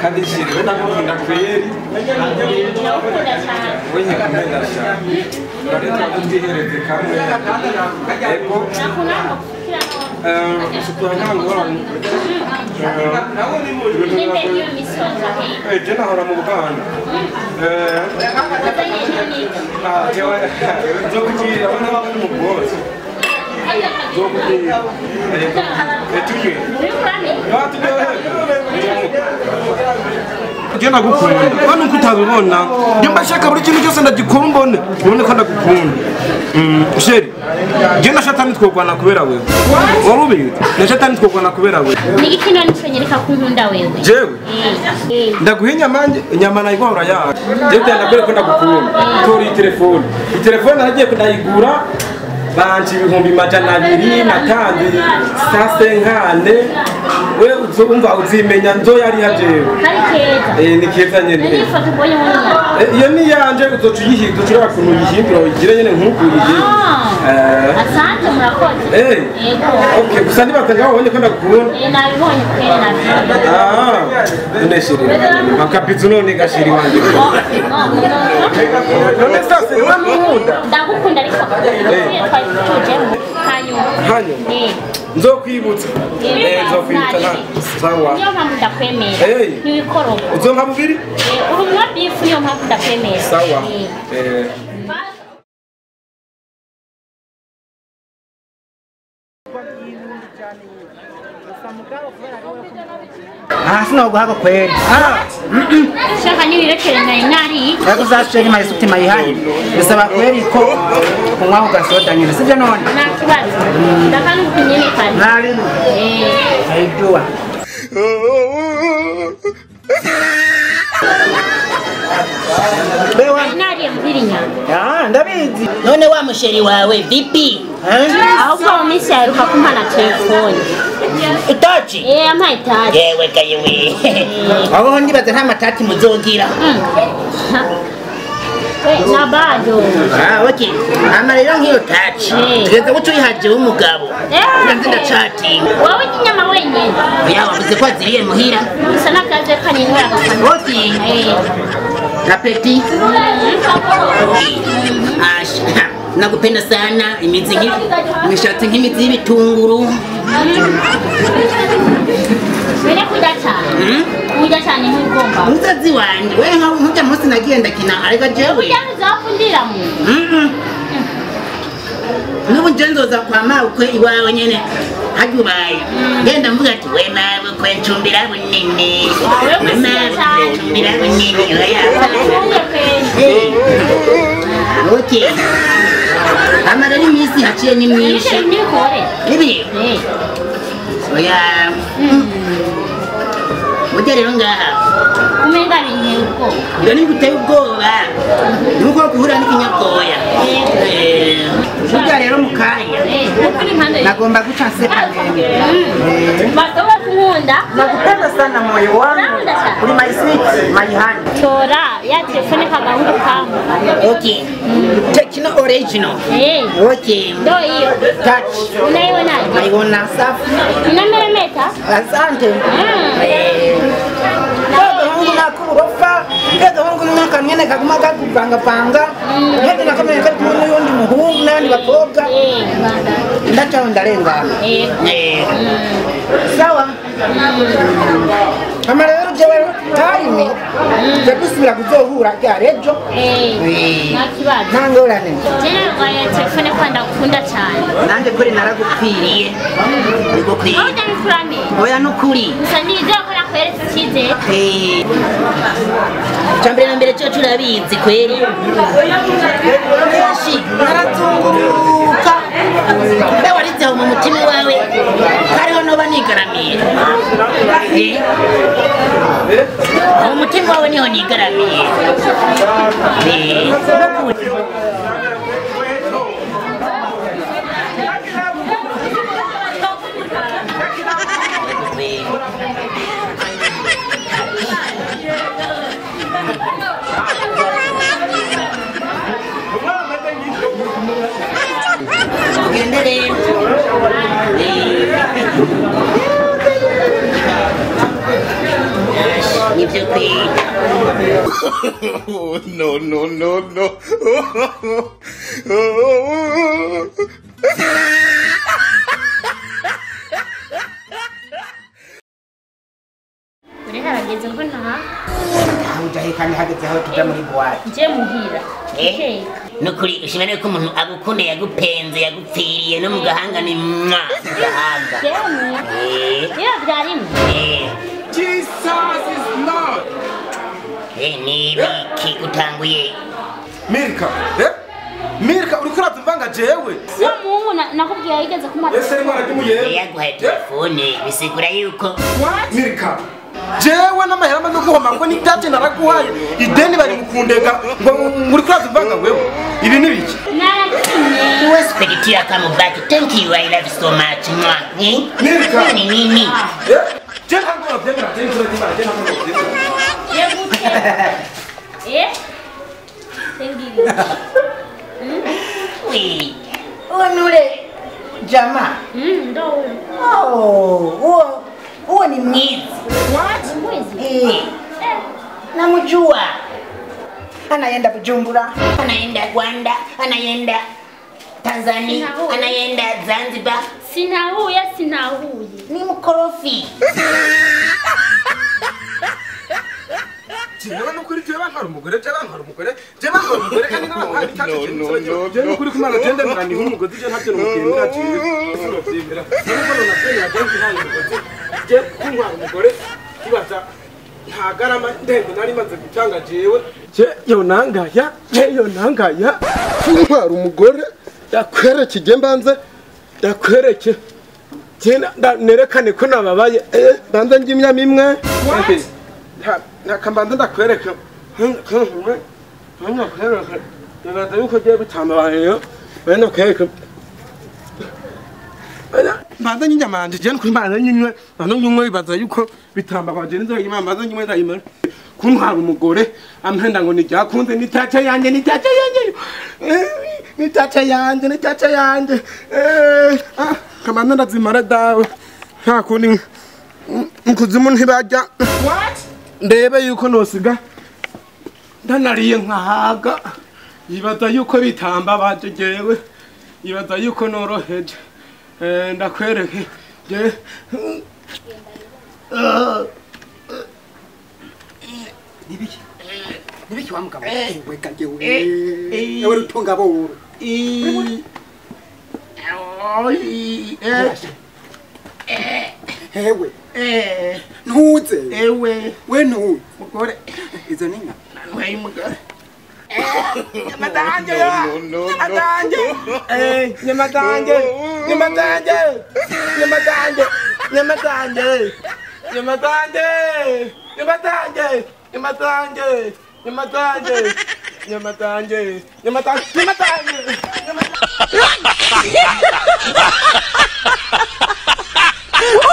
Kandi chéri we ndagukunda kweri. Ndagukunda cyane. We nyakunda cyane. None twaduhereze kamwe. Ego. Sukura nta ngorane. Je nahora mu Buganda. Jewe nzokubwira abana baba mu bwose. Nzokubwira. Tunywe. Je ndagukunda. Bano kutabibona. Njye mbashaka buri kintu cyose ndagikora umbone. Ubone ko ndagukunda. Chéri. Je na shatani twogwana kubera wewe. Wari ubizi? Na shatani twogwana kubera wewe. Ni iki none cyonyereka ko nkunda wewe? Jewe. Ndaguha inyama inyama nayigora yawe. Je ndakwereka ko ndagukunda. Tori telefone. Telefone nagiye kudayigura banje 225 sasenkane. We uzumva uzimenya nzo yari hajewe. Kari keza. Ni keza nyene. Ni foto boye muri. Iyo ni yanje uzoca uyihindura ushobora kuntu uyihindura uyigire nyene nkuko uyigire. Asante murakoze. Yego. Okay, gusa nibaza wabonye ko ndagukunda. Nabibonye kweli nabibonye. None chéri. Makapizu none gashiri wanje. None sasa urankunda. Ndagukunda ariko twari tujemo hanyuma. Hanyuma. Nzokwibutsa. Nzokwibutsa na sawa. Niyo mpamvu ndakwemera. Nibikorogo. Uzonka bubiri? Uri umwa bifu niyo mpamvu ndakwemera. Sawa. Sinoguhako kweli. Shaka nibirekere nari nari. Ariko uzasheri mayisuti mayihaye. Bisaba kweli ko kunywa ugasoda nyine sivyo none? Nta kibazo. Ndakanga nyine kandi. Nari. Aidua. Bewa nari mvirinya. Ndabizi. None wa musheri wawe vipi? Ahubwo mu minsi yaheruka kumpa na telefone. Itachi? Ampa itachi. Yewe kayewe. Aho ndibaza nta matati muzogira. Na bado. Okay. Ama rero nk'iyo tachi. Tugeze guca uyihaje w'umugabo. Nzi ndacatinga. Wowe inyama wenyine. Oya wavuze ko aziriye muhira. Gusa n'akaze kaninywera. Okay. Apeti. Asha. Nakupenda sana imizi imishatsi nk'imizi y'ibitunguru. Wene kurya cyane. Kurya cyane ntugomba. Umusazi wanje we nka nkujya munsi nagiye ndakina ariko jewe. Kurya ntuzapfundira mu. Nubu nje nzoza kwa mabukwe iwawe nyene hajubaye. Ngenda mvuga ati we mabukwe ncumbira bunini. We mabukwe ncumbira bunini oya. Okay. Amara ni minsi haciye ni myinshi. Ibi? Oya. Burya rero ngaha. Umenga binteye ubwoba. Iyo ni guteye ubwoba. Nuko guhura n'ikinyabwoya. Burya rero mukanya. Nagomba guca nseka ngende. Badoba kunkunda. Nakupenda sana moyo wangu. Uri my sweet, my honey. Tora ya telefone kagahungu kangu. Okay. Techno original. Okay. Ndo hiyo. Touch. Unaionaje? Naiona safi. Inameremeta? Asante. Gahungu nakurofa, gahungu nakamwene kaguma kakupanga panga. Ngende nakamwene kari kumwe n'uyundi muhungu n'abandi bakobwa. Ndacaho ndarengana. Sawa. Ama rero jewe time je gusubira kuzohura rya rejo. Nta kibazo. Nta ngorane. Je narwaye telefone ko ndagukunda cyane. Nanjye kuri naragupfiriye. Nigukwiye. Aho ndabikuramiye. Oya nukuri. Gusa nizera ko nakweretse icyizere. Icambere na mbere cyo turabizi kweri. Kenshi narazunguruka. Mbe waritse mu mutima wawe kariho noba nigaramiye. Mu mutima wawe niho nigaramiye. Tugende rero. Nivyo Oh, no, no, no, no. Uri harageze ko ntaha. Ujahe kandi hageze aho tuja muri boîte. Nje muhira. Nukuri ushimane ko umuntu agukunda yagupenze yagupfiriye no mu gahanga ni mwa gahanga. Iyo byarimo. Jesus is Lord. Ni biki utanguye? Mirka, Mirka uriko uravanga jewe. So mungu nakubwiye yigeze kumara. Ese mwana ry'umuyere. Yaguhaye telefone bisigura yuko Mirka jewe n'amahera amaze guhoma ko nitaje naraguhaye ideni bari mukundega ngo uri kurazivanga wewe ibi ni biki narakinye wese come back. Thank you, I love you so much. Mirka ni nini je ntabwo byemera je ntabwo byemera Oui. Onure jamaa. Ndo huyo. Oh, huo ni mwizi. What? Mwizi? Namjua. Anaenda Bujumbura, anaenda Rwanda, anaenda Tanzania, anaenda Zanzibar. Sinahuye, sinahuye. Ni mkorofi. Jewe nukuri jewe bankara umugore, jewe bankara umugore, jewe bankara umugore kandi n'abankara itacu. Jewe nukuri kumana je ndemera ni umugozi je ntavyo numukemera jewe. Sinovyemera. Nuko navyemera je nkihaye umugozi. Je kunkara umugore kibaza nta garama ndende nari maze gutanga jewe. Je yonangaya, je yonangaya. Kunkara umugore yakwereke je mbanze yakwereke. Je nerekane ko nababaye banze njimya mimwe. Nakambanza ndakwereka nibaza yuko ugiye bitambaye bene kwereka mbanza nyinyama yanje je nukuri mbanza nyinywe mbanza nyinywe bibaza yuko bitambabaje nzo mbanza nyinywe ndayimara kuntwara umugore ampenda ngo niryakunze ni taca yanje ni taca yanje ni taca yanje ni taca yanje kamanza ndazimara dawe nta kundi nkuzimu ntibajya. What? Ndebe yuko nosiga ndanariye nkahaga yibaza yuko bitamba baje jewe yibaza yuko noroheje ndakwereke je nibiki nibiki wa mugabo we kanje we ewe rutunga bo hewe ntuze ewe we ntuze mugore izo ninka we mugore nyamatanje nyamatanje nyamatanje nyamatanje nyamatanje nyamatanje nyamatanje nyamatanje nyamatanje nyamatanje nyamatanje nyamatanje nyamatanje.